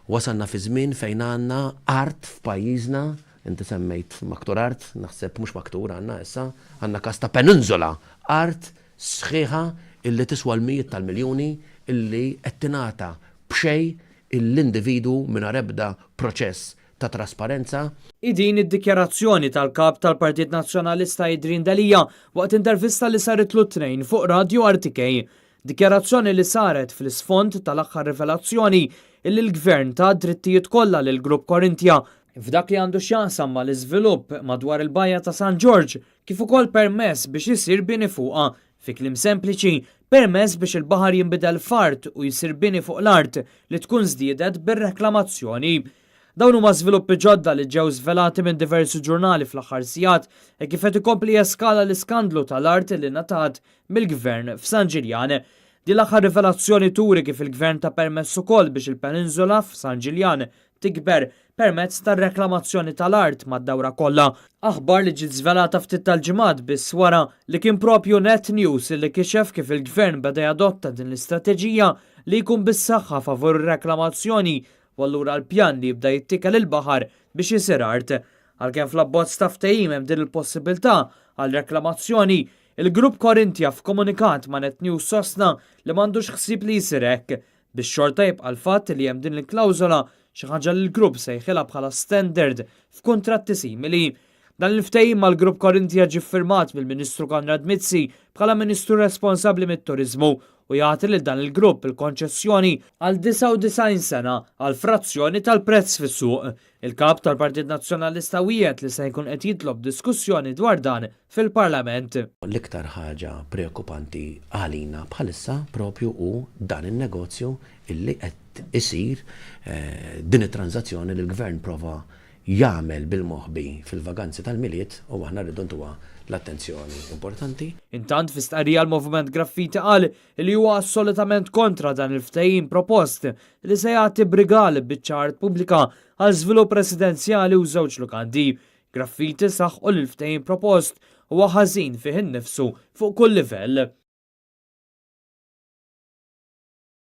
Wasalna fi żmien fejn għandna art f'pajjiżna, inti semmejt maktur art, naħseb mhux maktur għandna issa, għandna każ ta' peninsula, art sħiħa illi tiswa l-mijiet tal-miljuni illi qed tingħata b'xejn l-individwu mingħajr ebda proċess ta' trasparenza. Hi din id-dikjarazzjoni tal-Kap tal-Partit Nazzjonalista Adrian Delia waqt intervista li saritlu t-Tnejn fuq Radio RTK. Dikjarazzjoni li saret fl-isfond tal-aħħar rivelazzjoni illi l-Gvern ta d-drittijiet kollha lill-Grupp Corinthia f'dak li għandu x'jaqsam mal-iżvilupp madwar il-Bajja ta' San Ġorġ kif ukoll permess biex isir bini fuqha. Fi kliem sempliċi, permess biex il-baħar jinbidel f'art u jsir bini fuq l-art li tkun żdiedet bir-reklamazzjoni. Dawn huma żviluppi ġodda li ġew żvelati minn diversi ġurnali fl-aħħar sigħat e kif qed ikompli jeskala l-iskandlu tal-art li ngħatat mill-Gvern f'San Ġiljan. Din l-aħħar rivelazzjoni turi kif il-Gvern ta permess ukoll biex il-peninsula f'San Ġiljan tikber permezz tar-reklamazzjoni tal-art mad-dawra kollha. Aħbar li ġiet żvelata ftit tal-ġimgħat biss wara li kien propju Net News li kixef kif il-Gvern beda jadotta din l-istrateġija li jkun bis-saħħa favur ir-reklamazzjoni u allura l-pjan li jibda jittiekel il-baħar biex isir art. Għalkemm fl-abbozz ta' ftehim hemm din il-possibilità għal reklamazzjoni, il-Grupp Corinthia f'komunikat ma' Net News sostna li m'għandux ħsieb li jsir hekk. Biex xorta jibqa' l-fatt li hemm din il-klawżola, xi ħaġa li l-grupp sejħilha bħala standard f'kuntratti simili. Dan il-ftehim mal-Grupp Corinthia ġie ffirmat mill-Ministru Konrad Mizzi bħala Ministru responsabbli mit-Turiżmu u jagħti lil dan il-grupp il-konċessjoni għal 99 sena għal frazzjoni tal-prezz fis-suq. Il-kap tal-Partit Nazzjonalista wiegħed li se jkun qed jitlob diskussjoni dwar dan fil-Parlament. L-iktar ħaġa preokkupanti għalina bħalissa propju hu dan in-negozju illi qed isir, din it-tranżazzjoni li l-Gvern prova jagħmel bil-moħbi fil-vaganzi tal-Milied u aħna rridu ntuha l-attenzjoni importanti. Intant fi stqarrija l-Moviment Graffiti qal li huwa assolutament kontra dan il-ftehim propost li se jagħti b'rigal biċċa art pubblika għal żvilupp residenzjali u żewġ lukandi. Graffiti saħqu li l-ftehim propost huwa ħażin fih innifsu fuq kull livell.